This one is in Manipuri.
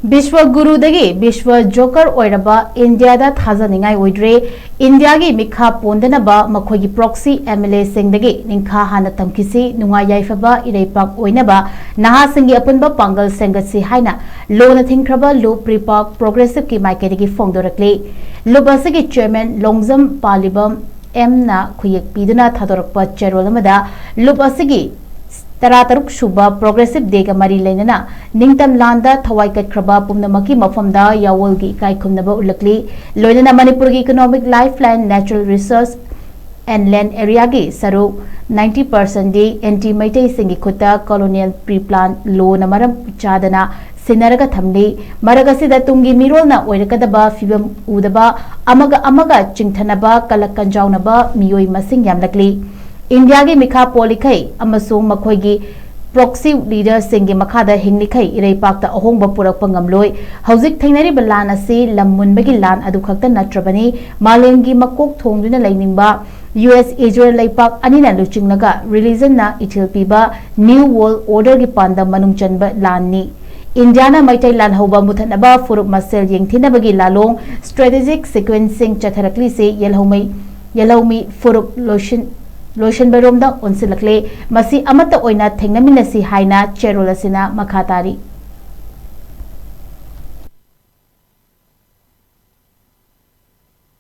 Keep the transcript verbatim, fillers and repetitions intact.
ꯕꯤꯁ꯭ꯋ ꯒꯨꯔꯨꯗꯒꯤ ꯕꯤꯁ꯭ꯋ ꯖꯣꯀꯔ ꯑꯣꯏꯔꯕ ꯏꯟꯗꯤꯌꯥꯗ ꯊꯥꯖꯅꯤꯡꯉꯥꯏ ꯑꯣꯏꯗ꯭ꯔꯦ꯫ ꯏꯟꯗꯤꯌꯥꯒꯤ ꯃꯤꯈꯥ ꯄꯣꯟꯗꯅꯕ ꯃꯈꯣꯏꯒꯤ ꯄ꯭ꯔꯣꯛꯁꯤ ꯑꯦꯝ ꯑꯦꯜ ꯑꯦꯁꯤꯡꯗꯒꯤ ꯅꯤꯡꯈꯥ ꯍꯥꯟꯅ ꯇꯝꯈꯤꯁꯤ, ꯅꯨꯡꯉꯥꯏ ꯌꯥꯏꯐꯕ ꯏꯔꯩꯄꯥꯛ ꯑꯣꯏꯅꯕ ꯅꯍꯥꯁꯤꯡꯒꯤ ꯑꯄꯨꯟꯕ ꯄꯥꯡꯒꯜ ꯁꯦꯝꯒꯠꯁꯤ ꯍꯥꯏꯅ ꯂꯣꯅ ꯊꯤꯡꯈ꯭ꯔꯕ ꯂꯨꯞ ꯔꯤꯄꯥꯛ ꯄ꯭ꯔꯣꯒ꯭ꯔꯦꯁꯤꯚꯀꯤ ꯃꯥꯏꯀꯩꯗꯒꯤ ꯐꯣꯡꯗꯣꯔꯛꯂꯤ꯫ ꯂꯨꯞ ꯑꯁꯤꯒꯤ ꯆꯦꯌꯔꯃꯦꯟ ꯂꯣꯡꯖꯝ ꯄꯥꯂꯤꯕꯝ ꯑꯦꯝꯅ ꯈꯨꯌꯦꯛ ꯄꯤꯗꯨꯅ ꯊꯥꯗꯣꯔꯛꯄ ꯆꯦꯔꯣꯜ ꯑꯃꯗ ꯂꯨꯞ ꯑꯁꯤꯒꯤ ꯇꯔꯥꯇꯔꯨꯛ ꯁꯨꯕ ꯄ꯭ꯔꯣꯒ꯭ꯔꯦꯁꯤꯚ ꯗꯦꯒ ꯃꯔꯤ ꯂꯩꯅꯅ ꯅꯤꯡꯇꯝ ꯂꯥꯟꯗ ꯊꯋꯥꯏ ꯀꯠꯈ꯭ꯔꯕ ꯄꯨꯝꯅꯃꯛꯀꯤ ꯃꯐꯝꯗ ꯌꯥꯑꯣꯜꯒꯤ ꯏꯀꯥꯏ ꯈꯨꯝꯅꯕ ꯎꯠꯂꯛꯂꯤ꯫ ꯂꯣꯏꯅꯅ ꯃꯅꯤꯄꯨꯔꯒꯤ economic life line natural resource and land ꯑꯦꯔꯤꯌꯥꯒꯤ ꯁꯔꯨꯛ ꯅꯥꯏꯟꯇꯤ ꯄꯥꯔꯁꯦꯟꯗꯤ ꯑꯦꯟꯇꯤ ꯃꯩꯇꯩꯁꯤꯡꯒꯤ ꯈꯨꯠꯇ ꯀꯣꯂꯣꯅꯤꯌꯦꯜ ꯄ꯭ꯔꯤ ꯄ꯭ꯂꯥꯟ ꯂꯣꯅ ꯃꯔꯝ ꯆꯥꯗꯅ ꯁꯤꯟꯅꯔꯒ ꯊꯝꯂꯤ꯫ ꯃꯔꯛ ꯑꯁꯤꯗ ꯇꯨꯡꯒꯤ ꯃꯤꯔꯣꯜꯅ ꯑꯣꯏꯔꯛꯀꯗꯕ ꯐꯤꯕꯝ ꯎꯗꯕ, ꯑꯃꯒ ꯑꯃꯒ ꯆꯤꯡꯊꯅꯕ, ꯀꯂꯛ ꯀꯟꯖꯥꯎꯅꯕ ꯃꯤꯑꯣꯏ ꯃꯁꯤꯡ ꯌꯥꯝꯂꯛꯂꯤ꯫ ꯏꯟꯗꯤꯌꯥꯒꯤ ꯃꯤꯈꯥ ꯄꯣꯜꯂꯤꯈꯩ ꯑꯃꯁꯨꯡ ꯃꯈꯣꯏꯒꯤ ꯄ꯭ꯔꯣꯛꯁꯤ ꯂꯤꯗꯔꯁꯤꯡꯒꯤ ꯃꯈꯥꯗ ꯍꯤꯡꯂꯤꯈꯩ ꯏꯔꯩꯄꯥꯛꯇ ꯑꯍꯣꯡꯕ ꯄꯨꯔꯛꯄ ꯉꯝꯂꯣꯏ꯫ ꯍꯧꯖꯤꯛ ꯊꯦꯡꯅꯔꯤꯕ ꯂꯥꯟ ꯑꯁꯤ ꯂꯝ ꯃꯨꯟꯕꯒꯤ ꯂꯥꯟ ꯑꯗꯨ ꯈꯛꯇ ꯅꯠꯇ꯭ꯔꯕꯅꯤ꯫ ꯃꯥꯂꯦꯝꯒꯤ ꯃꯀꯣꯛ ꯊꯣꯡꯗꯨꯅ ꯂꯩꯅꯤꯡꯕ ꯌꯨ ꯑꯦꯁ ꯏꯖꯔꯦꯜ ꯂꯩꯄꯥꯛ ꯑꯅꯤꯅ ꯂꯨꯆꯤꯡꯂꯒ ꯔꯤꯂꯤꯖꯟꯅ ꯏꯊꯤꯜ ꯄꯤꯕ ꯅ꯭ꯌꯨ ꯋꯥꯔꯜ ꯑꯣꯔꯗꯔꯒꯤ ꯄꯥꯟꯗꯝ ꯃꯅꯨꯡ ꯆꯟꯕ ꯂꯥꯟꯅꯤ꯫ ꯏꯟꯗꯤꯌꯥꯅ ꯃꯩꯇꯩ ꯂꯥꯜꯍꯧꯕ ꯃꯨꯊꯠꯅꯕ ꯐꯨꯔꯨꯞ ꯃꯁꯦꯜ ꯌꯦꯡꯊꯤꯅꯕꯒꯤ ꯂꯥꯂꯣꯡ ꯁ꯭ꯇ꯭ꯔꯦꯇꯦꯖꯤꯛ ꯁꯤꯀ꯭ꯋꯦꯟꯁꯤꯡ ꯆꯠꯊꯔꯛꯂꯤꯁꯤ ꯌꯦꯜꯍꯧꯃꯩ ꯌꯦꯜꯍꯧꯃꯤ ꯐꯨꯔꯨꯞ ꯂꯣꯏꯁꯤꯟ ꯂꯣꯏꯁꯤꯟꯕꯔꯣꯝꯗ ꯑꯣꯟꯁꯤꯜꯂꯛꯂꯦ꯫ ꯃꯁꯤ ꯑꯃꯠꯇ ꯑꯣꯏꯅ ꯊꯦꯡꯅꯃꯤꯟꯅꯁꯤ ꯍꯥꯏꯅ ꯆꯦꯔꯣꯜ ꯑꯁꯤꯅ ꯃꯈꯥ ꯇꯥꯔꯤ꯫